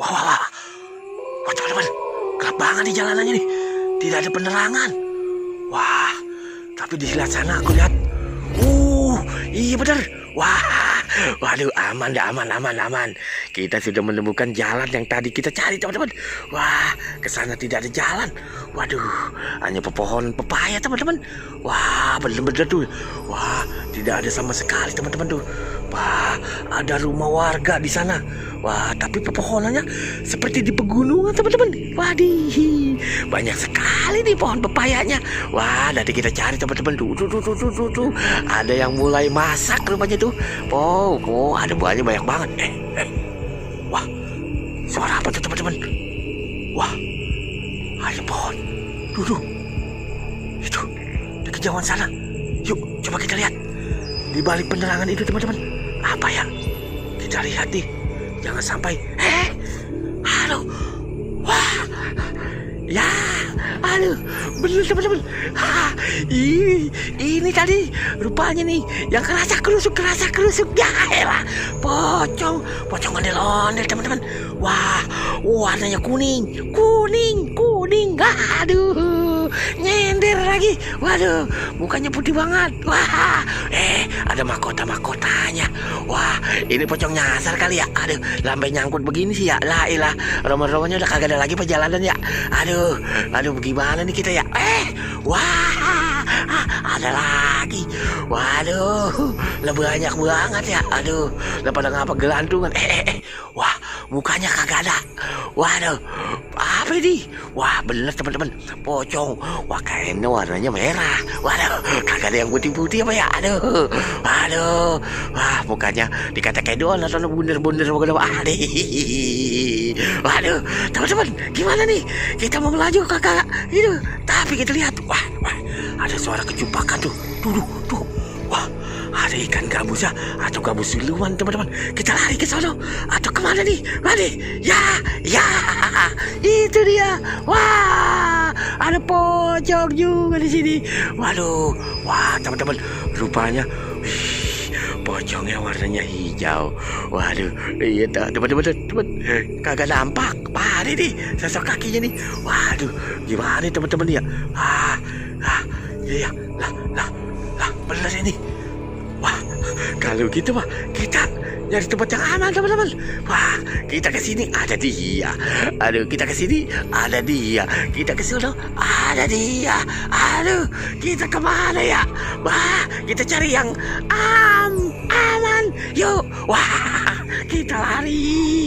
Wah, wah, wah. Wah, teman-teman. Gelap banget di jalanannya nih. Tidak ada penerangan. Wah, tapi di sebelah sana aku lihat. Iya benar. Wah, waduh, aman dah, aman. Kita sudah menemukan jalan yang tadi kita cari, teman-teman. Wah, ke sana tidak ada jalan. Waduh, hanya pepohonan pepaya, teman-teman. Wah, bener-bener tuh. Wah, tidak ada sama sekali, teman-teman tuh. Wah, ada rumah warga di sana. Wah, tapi pepohonannya seperti di pegunungan, teman-teman. Wadih, banyak sekali nih pohon pepayanya. Wah, nanti kita cari, teman-teman. Tuh. Ada yang mulai masak rupanya tuh. Oh, ada buahnya banyak banget. Wah, suara apa tuh, teman-teman? Wah, ada pohon. Tuh. Itu, di kejauhan sana. Yuk, coba kita lihat. Di balik penerangan itu, teman-teman. Apa ya? Kita lihat nih. Jangan sampai. Halo. Wah. Ya, aduh, bener teman-teman. Ini tadi rupanya nih yang kerasa kerusuk. Ya elah, pocong ondel-ondel, teman-teman. Wah, warnanya kuning. Aduh, nyender lagi. Waduh, mukanya putih banget. Wah, ada mahkotanya. Wah, ini pocong nyasar kali ya. Aduh, lambe nyangkut begini sih ya. Lah ilah, roman-romannya udah kagak ada lagi perjalanan ya. Aduh, bagaimana nih kita ya? Wah, ada lagi. Waduh, lebih banyak banget ya. Aduh, lah pada ngapa gelantungan? Wah, mukanya kagak ada. Waduh, apa ini? Wah, bener teman-teman, pocong. Wah, kayaknya warnanya merah. Waduh, kagak ada yang putih-putih apa ya? Aduh. Wah, mukanya dikata kayak doang atau bunder-bunder. Waduh, teman-teman, gimana nih? Kita mau melaju kakak itu, tapi kita lihat. Wah, ada suara kejumpakan tuh. Tuh. Wah, ada ikan gabus ya, atau gabus siluman, teman-teman. Kita lari ke sana atau kemana nih? Ya, itu dia. Wah, ada pocong juga di sini. Waduh, wah teman-teman, rupanya pocongnya warnanya hijau. Waduh, iya teman-teman, kagak nampak. Mana nih sosok kakinya nih? Waduh, gimana teman-teman ya? Iya, lah, bener ini. Wah, kalau gitu mah kita nyari tempat yang aman, teman-teman. Wah, kita ke sini ada dia. Aduh, kita ke sini ada dia. Kita ke sana ada dia. Aduh, kita kemana ya? Wah, kita cari yang aman. Yuk, wah, kita lari.